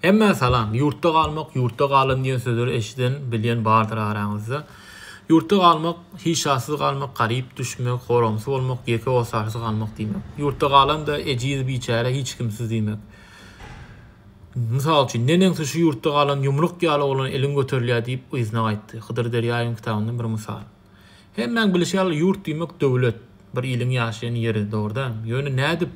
Hemmä salam. Ýurtda galmak, ýurtda galan diýen sözleri eşiden, bilýän bardyr araňyzda. Ýurtda galmak, hiç zatsyz galmak, garyp düşmek, horamsy bolmak, ýeke hossarsyz galmak diýmek. Ýurtda galan-da ejiz, biçäre, hiç kimsiz diýmek. Mysal üçin, neneňsi şu ýurtda galan ýumruk ýaly oglan elin göterilýär diýip yzyna gaýtdy. Hydyr Derýaýewiň kitabyndan bir mysal. Hemmäň bilişi ýaly ýurt diýmek döwlet, bir iliň ýaşaýan ýeri, dogry dälmi? Ýöne nädip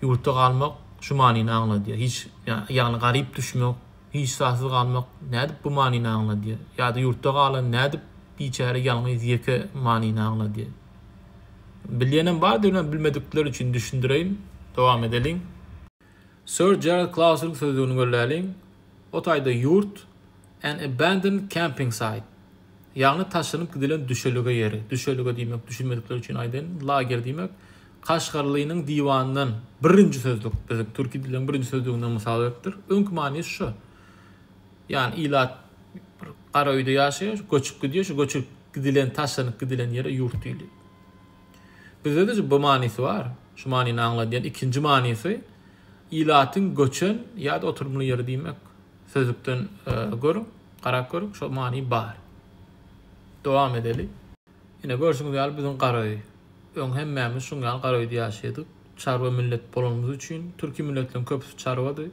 ýurtda galmak şu manyny aňladýar? Hiç, ýagny garyp düşmek, hiç zatsyz galmak nädip bu manyny aňladýar? Ýa-da ýurtda galan nädip biçäre, ýalňyz, ýeke manyny aňladýar? Bilýänem bardyr, ýöne bilmedikler üçin düşündireýin. Dowam edeliň. Sir Gerald Klausyň sözlügini gözläliň. O taýda ýurt, an abandoned camping site, ýagny taşlanyp gidilen düşelge ýeri. Düşelge diýmek, düşünmedikler üçin aýdaýyn, lager diýmek. Kaşgarlynyň diwanyndan birinji sözlük, biziň türki dilleriň birinji sözlüginden mysal beripdir. Öňki manysy şu. Ýagny ilat bir gara öýde ýaşaýar, göçüp gidýär, şu göçüp gidilen, taşlanyp gidilen ýere ýurt diýilýär. Bizde-de bu manysy bar. Şu manyny aňladýan ikinji manysy ilatyň göçen ýa-da oturymly ýeri diýmek. Sözlükden görüň, garap görüň, şol many bar. Dowam edeli. Ine, görşüňiz ýaly biziň gara öý. Öň hemmämiz şuň ýaly gara öýde ýaşaýardyk. Çarwa millet bolanymyz üçin, türki milletleriň köpüsi çarwady.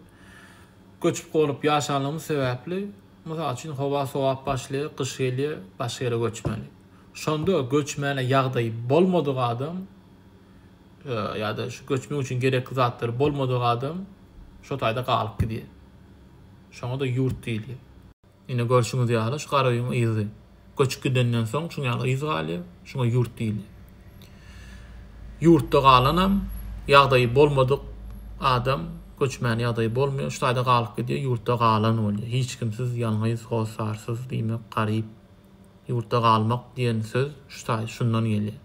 Göçüp-gonup ýaşanlygymyz sebäpli, mysal üçin, howa sowap başlaýar, gyş gelýär, başga ýere göçmeli. Şonda göçmäne ýagdaýy bolmadyk adam ýa-da şu göçmek üçin gerekli zatlary bolmadyk adam şo taýda galyp gidýär. Şoňa-da ýurt diýilýär. Ine görşüňiz ýaly şu gara öýüň yzy. Göçüp gidenden soň şuň ýaly yz galýar. Şuňa ýurt diýilýär. Ýurtda galanam ýagdaýy bolmadyk adam göçmäne ýagdaýy bolmaýar. Şu taýda galyp gidýär, ýurtda galan bolýar. Hiç kimsiz, ýalňyz, hossarsyz diýmek, garyp. Ýurtda galmak diýen söz şu taý şundan gelýär.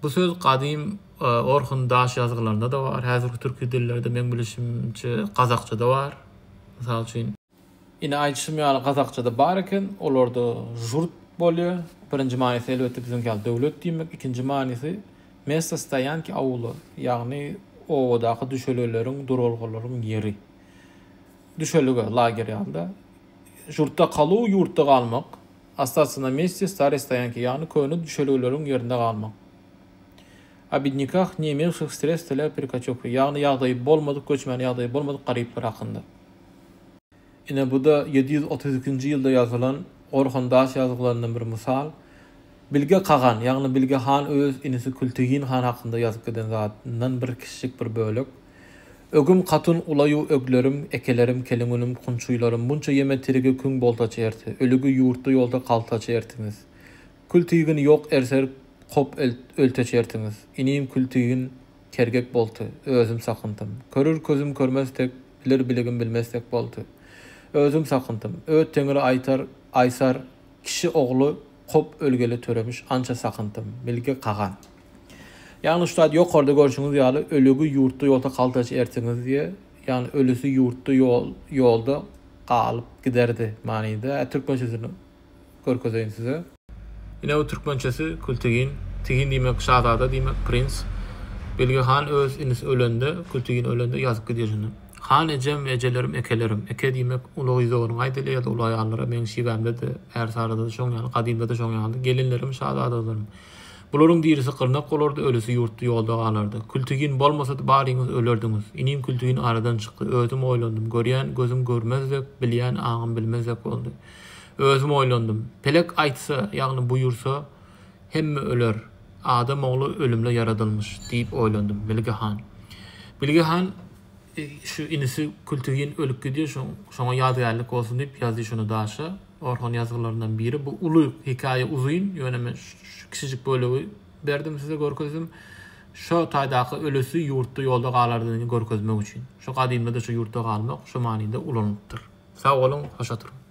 Bu söz gadym Orhun daş ýazgylarynda-da bar, häzirki türki dillerde meň bilişimçe gazakçada bar. Mysal üçin. Ine aýdyşym ýaly gazakçada bar eken, olarda žurt bolýar. Birinji manysy elbetde biziňki ýaly döwlet diýmek, ikinji manysy mesto stoýanki aula, ýagny obadaky düşelgeleriň, duralgalaryň ýeri. Düşelge, lager ýaly-da. Žurtda kalu, ýurtda galmak. Ostаться na meste staroý stoýanki, ýagny köne düşelgeleriň ýerinde galmak. O bednýakah ne imewşih sredstw dlýa perekoçewki, ýagny ýagdaýy bolmadyk, göçmäne ýagdaýy bolmadyk garyplar hakynda. Ine bu-da 732-nji ýylda ýazylan Orhon daş ýazgylaryndan bir mysal. Bilge kagan, ýagny Bilge han öz inisi Kültegin han hakynda ýazyp giden zadyndan bir kiçijik bir bölek. Ögüm katun ulaýu öglerim, ekelerim, keliňünim, kunçuýlarym, munça ýeme tirigi küň boltaçy erti, ölügi ýurtda ýolda kaltaçy ertiňiz. Kültigin ýok erser kop ölteçi ertiňiz. Inim kültigin kergek bolty, özüm sakyntym. Körür közüm körmez tek, bilir biligim bilmez tek bolty. Özüm sakyntym. Öt teňri aýtar, aýsar, kişi ogly kop ölgeli töremiş ança sakyntym. Bilge kagan. Ýagny şu zat ýokarda görşüňiz ýaly ölügi ýurtda ýolda kaltaç ertiňiz diýe, ýagny ölüsi ýurtda ýol ýolda galyp giderdi manyda. Hä türkmençesini görkezeýin size. Ine bu türkmençesi Kültegin. Tigin diýmek şazada diýmek, prins. Bilge han öz inisi ölende, Kültegin ölende ýazyp gidýär şuny. Han ejem, ejelerim, ekelerim. Eke diýmek uly gyz doganyňa aýdylýar ýa-da uly aýallara. Meň şibämde-de, Ärsarada-da şoň ýaly, gadymda-da şoň ýalydy. Gelinlerim, şazadalarym. Bularyň dirisi gyrnak bolardy, ölüsi ýurtda ýolda galardy. Kültegin bolmasady baryňyz ölerdiňiz. Inim Kültegin aradan çykdy. Özüm oýlandym. Görýän gözüm görmez dek, bilýän aňym bilmez dek boldy. Özüm oýlandym. Pelek aýtsa, ýagny buýursa, hemme öler. Adam ogly ölümle ýaradylmyş, diýip oýlandym. Bilge han. Bilge han şu inisi Kültegin ölüp gidýär, şoňa ýadygärlik bolsun diýip ýazdy şuny daşa. Orhon ýazgylaryndan biri. Bu uly hekaýa uzyn, ýöne men şu kiçijik bölegi berdim size görkezdim. Şo taýdaky ölüsi ýurtda ýolda galardyny görkezmek üçin. Şo gadymda-da şo ýurtda galmak şo manyda ulanylypdyr. Sag boluň, hoş oturyň.